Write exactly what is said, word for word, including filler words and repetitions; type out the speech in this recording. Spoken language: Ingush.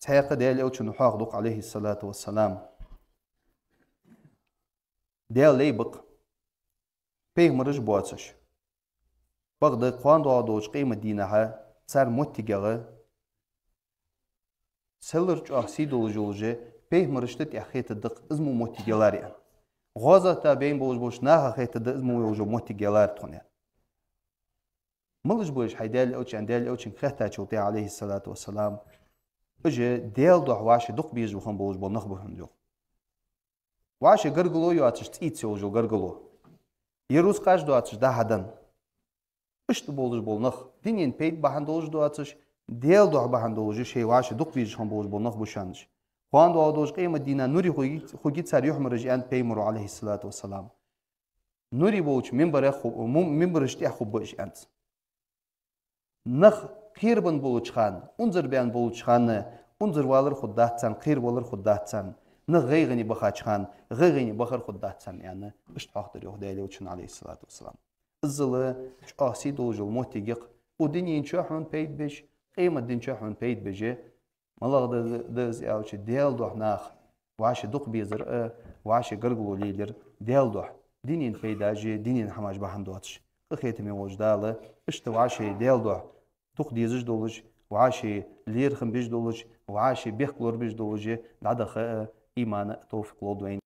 Цхьаькха Даьла Элчано хьоахаду-кх, Ӏалайхи ссалату вассалам, Даьла лай ба-кх, пайхамараш боацаш, бакъда кхоана доагӀаш долча къематдийнахьа цар моттигагӀа селлара чӀоагӀа сий долаш йолаш пайхамарашта тӀехьа хетаргда-кх из мо моттиг ялар, аьнна. ГӀазота бейна болаш болча наха хетаргда из мо йолаш йола моттиг ялар тхона, аьнна. Малаш ба уж, хӀай Даьла Элча, аьнна, Даьла Элчанга хаьттачул тӀехьагӀа, Ӏалайхи ссалату вассалам, уж Даьла духьа вӀаший дукха безаш хинна болаш бола нах ба хьона, йоах. ВӀаший гаргало йоацаш цӀийца йолаш йола гаргало, е рузкъаш доацаш дӀа-хьа денна, иштта болаш бола нах, дунен пайда бахьан долаш доацаш, Даьла духьа бахьан долаш шоай вӀаший дукха безаш хинна болаш бола нах ба шоана уж. Кхоана доагӀаш долча къематдийнахьа нури хургья, хургья цар юхьмараш, аьннад пайхамаро, Ӏалайхи ссалату вассалам. Нури болча минбарех ху-, му-, минбарашта тӀехьа хургба уж, аьннад цо. Нах кхерабенна болча хана, унзара баьнна болча хана унзара валар хургдац царна, кхеравалар хургдац царна. Нах гӀайгӀане бахача хана гӀайгӀане бахар хургдац царна, аьнна, иштта хьоахадаьр, йоах, Даьла Элчано, Ӏалайхи ссалату вассалам. Иззал чӀоагӀа сий долаш йола моттиг я-кх, укх дунен чу хьона пайда беш, къематден чу хьона пайда беш. МалагӀа да, да из аьлча, Даьла духьа наха вӀаший дукха безар а, вӀаший гаргало лелаяр а Даьла духьа, дунен пайдаш а, дунен хӀамаш бахьан доацаш. Къахетаме волча Дала иштта вӀаший Даьла духьа дукха дезаш долаш, вӀаший лерхӀам беш долаш, вӀаший бехк лорабеш долаш дӀадаха а, иман а, товфикъ лолда вайна.